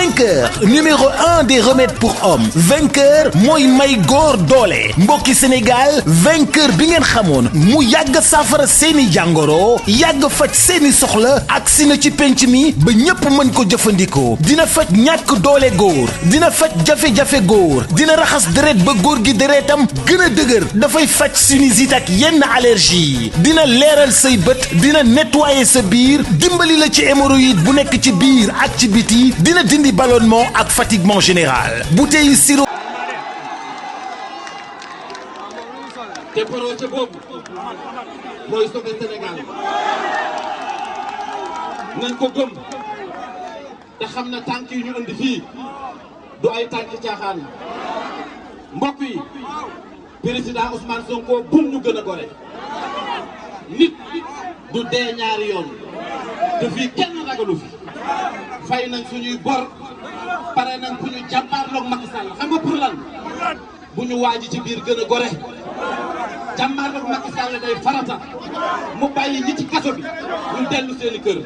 Vainqueur numéro 1 des remèdes pour hommes Vainqueur mooy may góor doole mbokki Sénégal Vainqueur bi ngeen xamoon mu yàgg saafara seeni jàngoro yàgg faj seeni soxla ak si na ci penc mi ba ñépp mën ko jëfandikoo dina faj ñàkk doole góor dina faj jafe-jafe góor dina raxas deret ba góor gi deretam gën a dëgër dafay faj sinusite ak yenn allergie dina leeral say bët dina nettoyer sa biir dimbali la ci hémorroïde bu nekk ci biir ak ci biti dina dindi ballonnement ak fatiguement général bouteille sirop te projet boobu mooy sauver Sénégal nañ ko gëm te xam na tànk yi ñu indi fii du ay tànk caaxaan mbokk yi président Ousmane Sonko bum ñu gën a gore nit du dee ñaari yoon te fii kenn ragalu fi fay nañ suñuy bor pare nañ fu ñu jàmbaarloog Macky Sall xam nga pour lan bu ñu waaji ci biir gën a gore jàmbaarloog Macky Sall day farata mu bàyyi ñi ci kaso bi ñu dellu seeni kër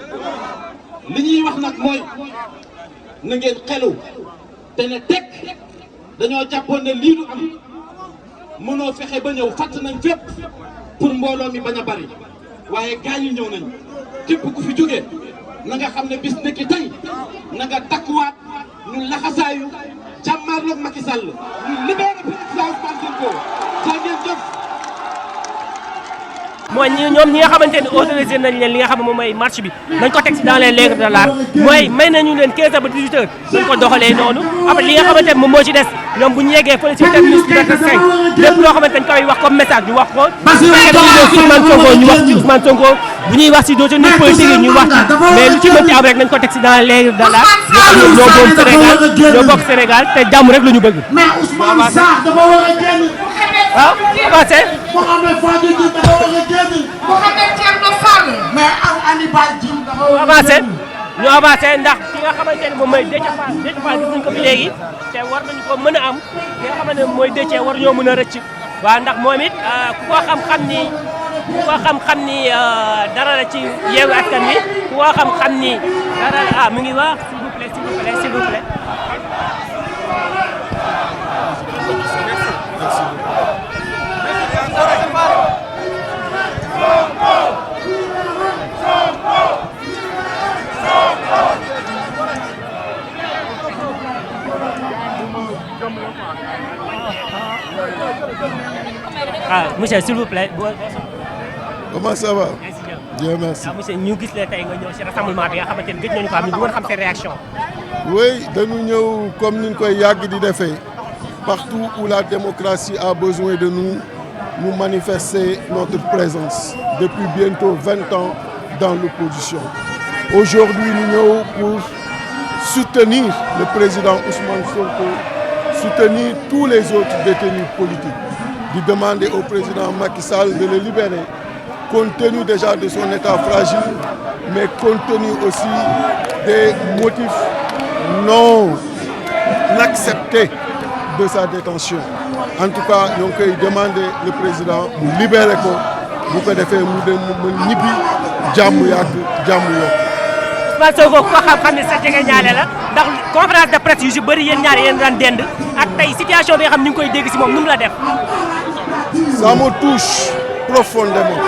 li ñuy wax nag mooy na ngeen xelu te ne teg dañoo jàppoon ne lii du am mënoo fexe ba ñëw fàtt nañ fépp pour mbooloo mi bañ a bari waaye gaañ yi ñëw nañ képp ku fi jógee na nga xam ne bis nekki tey na nga takkuwaat ñu laxasaayu jàmmaarloog Macky Sall ñu libéré président Ousmane Sonko jaa ngeen jëf. mooy ñoom ñi nga xamante ne autorisé nañ leen li nga xam ne moom mooy marche bi nañ ko teg si dans les règles de l'art mooy may nañu leen 15 heures ba 18 heures dañ ko doxalee noonu après li nga xamante ne moom moo ci des ñoom bu ñu yeggee fële si terminus Liberté 5 lépp loo xamante dañ koy wax comme message ñu wax ko bu fekkee Ousmane Sonko ñu wax ci Ousmane Sonko bu ñuy wax si d'autres nit politique yi ñu wax ci mais lu ci mën ci am rek nañ ko teg si dans les règles de l'art ñoo xam ne ñoo moom Sénégal ñoo bokk Sénégal te jàmm rek la ñu bëgg waaw avancé avancé ñu avancé ndax ki nga xamante ne moom mooy Déthié Fall gis nañ ko fi léegi te war nañu ko mën a am ki nga xamante ne mooy Déthié war ñoo mën a rëcc waaw ndax moom it ku ko xam-xam ni dara la ci Yewwi Askan Wi ku ko xam-xam ni dara la mu ngi wax s'il vous plaît monsieur s'il vous plaît. Comment ça va? Bien, merci. monsieur ñu gis la tey nga ñëw si rassemblement bi nga xamante ne gëj nañu ko am ñu bëggoon xam seen réaction. Oui dañu ñëw comme ni ñu koy yàgg di defee partout où la démocratie a besoin de nous manifester notre présence depuis bientôt 20 ans dans l'opposition. Aujourd'hui ñu ñëw pour soutenir le président Ousmane Sonko, soutenir tous les autres détenus politiques, de demander au président Macky Sall de le libérer, compte tenu déjà de son état fragile, mais compte tenu aussi des motifs non acceptés de sa détention. En tout cas, ñoo ngi koy demander le président mu libérer ko bu ko defee mu dem mu ñibbi jàmm yàgg jàmm yokk. Ousmane Sonko ko xam ne sa jege ñaale la ndax conférence de presse yu si bëri yéen ñaar yéen daan dend ak tey situation bi nga xam ni ngi koy dégg si moom nu mu la def. Ça me touche profondément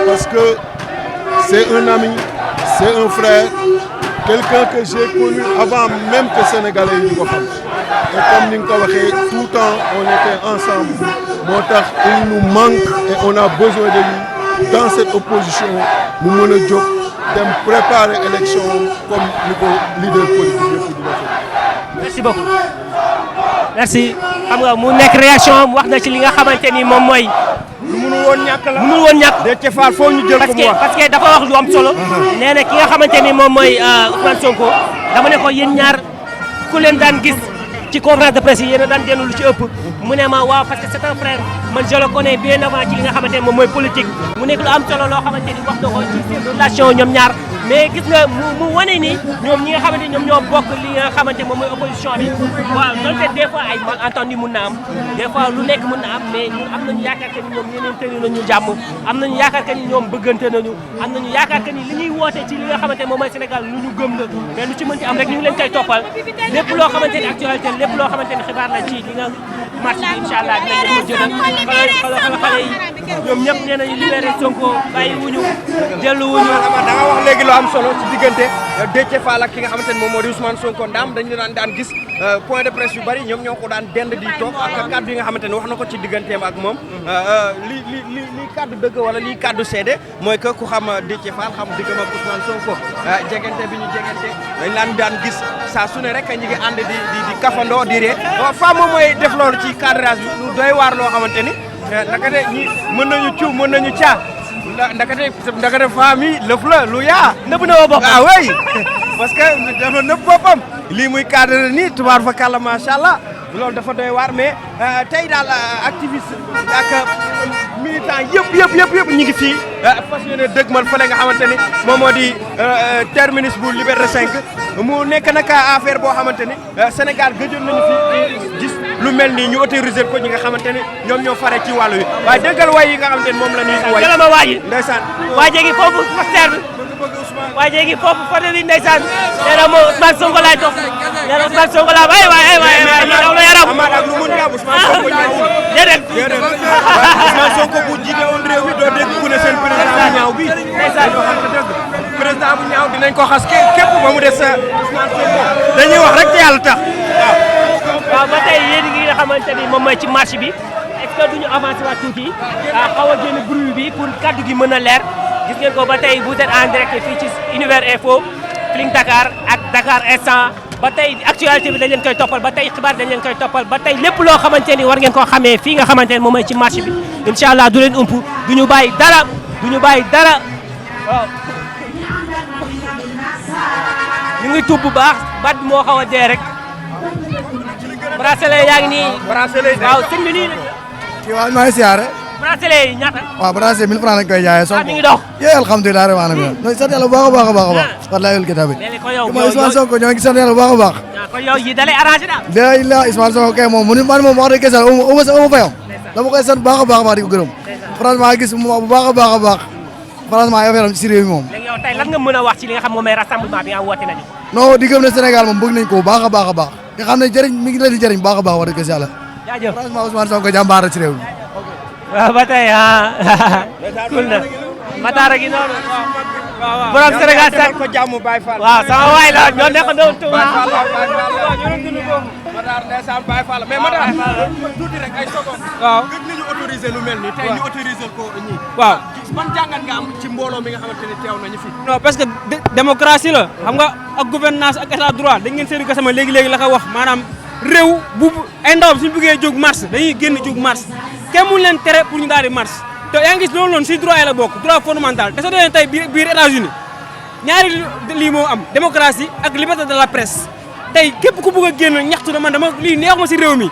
parce que c'est un ami, c'est un frère, quelqu'un que j'ai connu avant même que Sénégalais yi di ko xam. Et comme ni nga ko waxee tout le temps on était ensemble moo tax il nous manque et on a besoin de lui dans cette opposition mu mën a jóg dem préparer élection comme ni ko leader politique yëpp di defee. merci beaucoup. merci xam nga mu nekk réaction wax na ci li nga xamante ni moom mooy. mënul woon ñàkk la mënul woon ñàkk. Déthié Fall foo ñu jël ko mu wax parce que dafa wax lu am solo. nee na ki nga xamante ni moom mooy Ousmane Sonko dama ne ko yéen ñaar ku leen daan gis ci conférence de presse yi yéen a daan dellu lu ci ëpp. mu ne ma waaw parce que c'est un frère man je le connais bien avant ci li nga xamante ni moom mooy politique. mu nekk lu am solo loo xamante ni wax na ko ci seen relation ñoom ñaar mais gis nga mu wane ni ñoom ñi nga xamante ñoom ñoo bokk li nga xamante moom mooy opposition bi waaw donte des fois ay malentendu mun na am des fois lu nekk mun na am mais ñun am nañu yaakaar que ni ñoom ñeneen tëri nañu jàmm am nañu yaakaar que ni ñoom bëggante nañu am nañu yaakaar que ni li ñuy woote ci li nga xamante moom mooy Sénégal lu ñu gëm la mais lu ci mën ci am rek ñu ngi leen koy toppal lépp loo xamante ni actualité lépp loo xamante ni xibaar la ci li nga marché bi incha allah dinañ leen ko jëlal xale yi ñoom ñëpp nee nañu libéré Sonko bàyyi wuñu dellu wuñu da nga wax léegi lu am solo ci diggante Déthié Fall ak ki nga xamante ne moom moo di Ousmane Sonko ndaam dañu daan gis point de presse yu bari ñoom ñoo ko daan dend di toog ak kaddu yi nga xamante ne wax na ko ci digganteem ak moom li kaddu dëgg wala li kaddu seede mooy que ku xam Déthié Fall xam diggam ak Ousmane Sonko jegante bi ñu jegante dañ laan daan gis saa su ne rek ñi ngi ànd di kafandoo di ree fa moom mooy def loolu ci cadrage bi lu doy waar loo xamante ni ndakate ñi mën nañu ciw mën nañu caa ndakate famille lëf la lu yaa nëbb na woo boppam oui parce que dafa nëbb boppam lii muy cadre nii tubaar fa kàlla macha allah loolu dafa doy waar mais tey daal activiste ak militant yëpp ñi ngi fii fas yéene dëgmal fële nga xamante ni moom moo di terminus bu Liberté 5 mu nekk nag affaire boo xamante ni Sénégal gëjoon nañu fi gis lu mel nii ñu autoriser ko ñi nga xamante ni ñoom ñoo fare ci wàllu wi waaye dëggal way yi nga xamante ni moom la ñuy way jëlama waaji ndeysaan waajee gi foofu poster bi waajee gi foofu photo bi ndeysaan nee na moom Ousmane Sonko laay topp nee na Ousmane Sonko laa waay daw la yaram amaat ak lu mu ñaaw Ousmane Sonko ñaaw déedéet Ousmane Sonko bu jiite woon réew mi doo dégg ku ne seen président bu ñaaw bi ndeysaan yoo xam te dëgg président bu ñaaw dinañ ko xas képp ba mu des Ousmane Sonko dañuy wax rek te yàlla tax waaw ba tey yéen ngi nga xamante ni moom mooy ci marché bi est-ce que duñu avancé waat tuuti xaw a génn bruit bi pour kaddu gi mën a leer gis ngeen ko ba tey vous êtes en direct fii ci Univers Info Feeling Dakar ak Dakar Instant ba tey actualité bi dañ leen koy toppal ba tey xibaar dañ leen koy toppal ba tey lépp loo xamante ni war ngeen koo xamee fii nga xamante ni moom mooy ci marché bi incha allah du leen ump du ñu bàyyi dara waaw ñu ngi tubb bu baax bat bi moo xaw a dee rek bracelet yaa ngi nii bracelet waaw sëñ bi nii kii waaw maa ngi siyaare bracelet yi ñaata waaw bracelet 1000 francs lañ koy jaayee Sonko mi ngi dox yee alhamdulilah rabbil alamin ñoo ngi sant yàlla bu baax a baax wallahi yul kitaab bi ko yow mooy Ousmane Sonko ñoo ngi sant yàlla bu baax a baax ko yow yi dalay arrangé daal la ilaha Ousmane Sonko kay moom man moom wax dëgg kesal uma fayam dama koy sant baax a baax di ko gërëm franchement gis bu baax a baax franchement ay affaire am ci réew mi moom léegi yow tey lan nga mën a wax ci li nga xam moom mooy rassemblement bi nga woote nañu non di gëm ne Sénégal moom bëgg nañ ko baax a baax nga xam ne jëriñ mi ngi leen di jëriñ baax a baax wax dëgg yàlla jaajëf franchement Ousmane Sonko jàmbaar la ci réew mi waaw ba tey kul na Matar gi noonu borom Sénégal sax ko jàmm Baye Fall waaw sama waay la ñoo nekk doon tu Matar ndeysaan Baye Fall mais Matar tuuti rek ay seconde waaw gëj nañu autoriser lu mel nii tey ñu autoriser ko ñii waaw ban jàngat nga am ci mbooloo mi nga xamante ni teew nañu fi non parce que démocratie la xam nga ak gouvernance ak état droit dañ ngeen Seydou Gassama léegi la ko wax maanaam réew bu ay ndawam suñu bëggee jóg marche dañuy génn jóg marche kenn mënu leen tere pour ñu daal di marche te yaa ngi gis loolu noonu si droit yi la bokk droit fondamental te soo demee tey biir États-Unis ñaari lii moo am démocratie ak liberté de la presse tey képp ku bëgg a génn ñaxtu na man dama lii neexuma si réew mi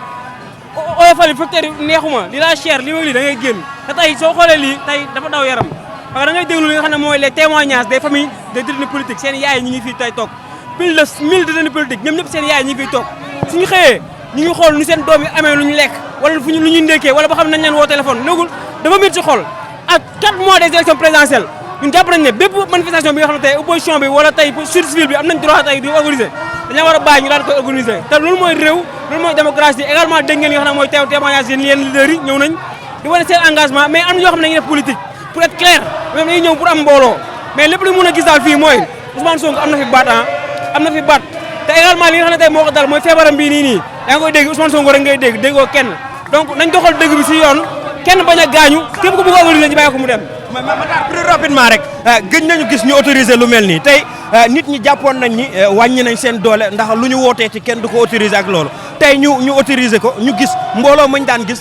oyofal yi facteur yi neexuma li laa cher li da ngay génn te tey soo xoolee lii tey dafa daw yaram parce que da ngay déglu li nga xam ne mooy les témoignages des familles de détenus politiques seen yaay ñi ngi fii tey toog plus de 1000 détenus politiques ñoom ñëpp seen yaay ñi ngi fiy toog suñu xëyee ñu ngi xool nu seen doom yi amee lu ñu lekk wala lu ñuy ndékkee wala ba xam nañ leen woo téléphone léegul dafa métti si xol ak 4 mois des élections présidentielles ñun jàpp nañ ne bépp manifestation bi nga xam ne tey opposition bi wala tey société civile bi am nañ droit tey di organiser dañ la war a bàyyi ñu daal koy organiser te loolu mooy réew loolu mooy démocratie également dégg ngeen li nga xam ne mooy témoignage yéen leaders yi ñëw nañ di wane seen engagement mais am na ñoo xam ne dañuy def politique pour être clair même dañuy ñëw pour am mbooloo mais lépp lu mën a gis daal fii mooy Ousmane Sonko am na fi baat am na fi baat te également li nga xam ne tey moo ko dal mooy feebaram bii nii yaa ngi koy dégg Ousmane Sonko rek ngay dégg déggoo kenn donc nañ doxal dëgg bi si yoon kenn bañ a gaañu képp ku bëgg a organiser ñu bàyyi ko mu dem Matar plus rapidement rek gëj nañu gis ñu autoriser lu mel nii tey nit ñi jàppoon nañ ni wàññi nañ seen doole ndax lu ñu wootee ci kenn du ko autoriser ak loolu tey ñu autoriser ko ñu gis mbooloo mañ daan gis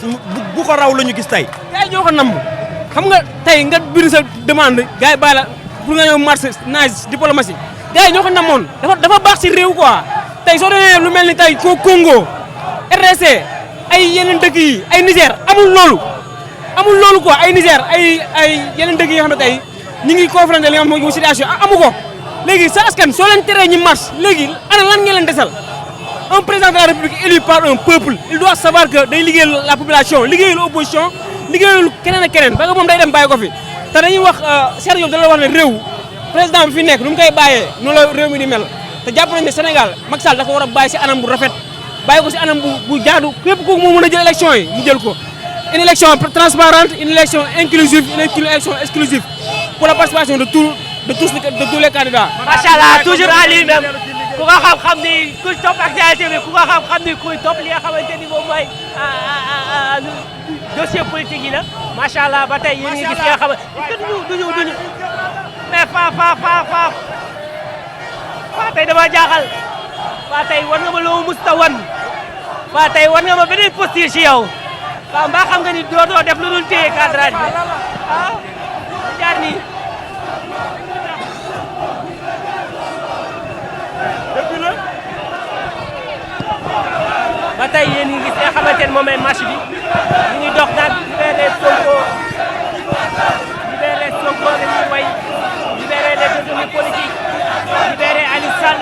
bu ko raw la ñu gis tey gars yi ñoo ko namb xam nga tey nga bind sa demande gars yi bàyyi la pour nga ñëw marché nage diplomatie gars yi ñoo ko namoon dafa baax si réew quoi tey soo demee lu mel ni tey ko Congo RDC ay yeneen dëkk yi ay Niger amul loolu quoi ay Niger ay yeneen dëkk yi nga xam ne tey ñu ngi confronté li nga xam ne situation amu ko léegi sa askan soo leen teree ñu marche léegi ana lan ngeen leen desal un président de la république élu par un peuple il doit savoir que day liggéeyal la population liggéeyal opposition liggéeyal keneen ak keneen ba nga moom day dem bàyyi ko fi te dañuy wax Cheikh Diop da la wax ne réew président bi fi nekk nu mu koy bàyyee noonu la réew mi di mel te jàpp nañ ne Sénégal Macky Sall da ko war a bàyyi si anam bu rafet bàyyi ko si anam bu jaadu képp kooku moo mën a jël élection yi mu jël ko une élection transparente une élection inclusive une élection exclusive pour la participation de tous les candidats. macha allah toujours à lui-même ku ko xam-xam ni kuy topp actualité bi ku ko xam-xam ni kuy topp li nga xamante ni moom mooy dossier politique yi la macha allah ba tey yéen ngi gis li nga xamante duñu mais Faa tey dama jaaxal Faa tey war nga ma loo musta wan Faa tey war nga ma beneen posture ci yow Faa mbaa xam nga ni dootoo def lu dul téye cadrage bi jaar nii. ba tey yéen ngi gis nga xamante ne moom mooy marche bi ñu ngi dox naan libéré Sonko la ñuy way libéré les détenus politiques libéré Aliou Sall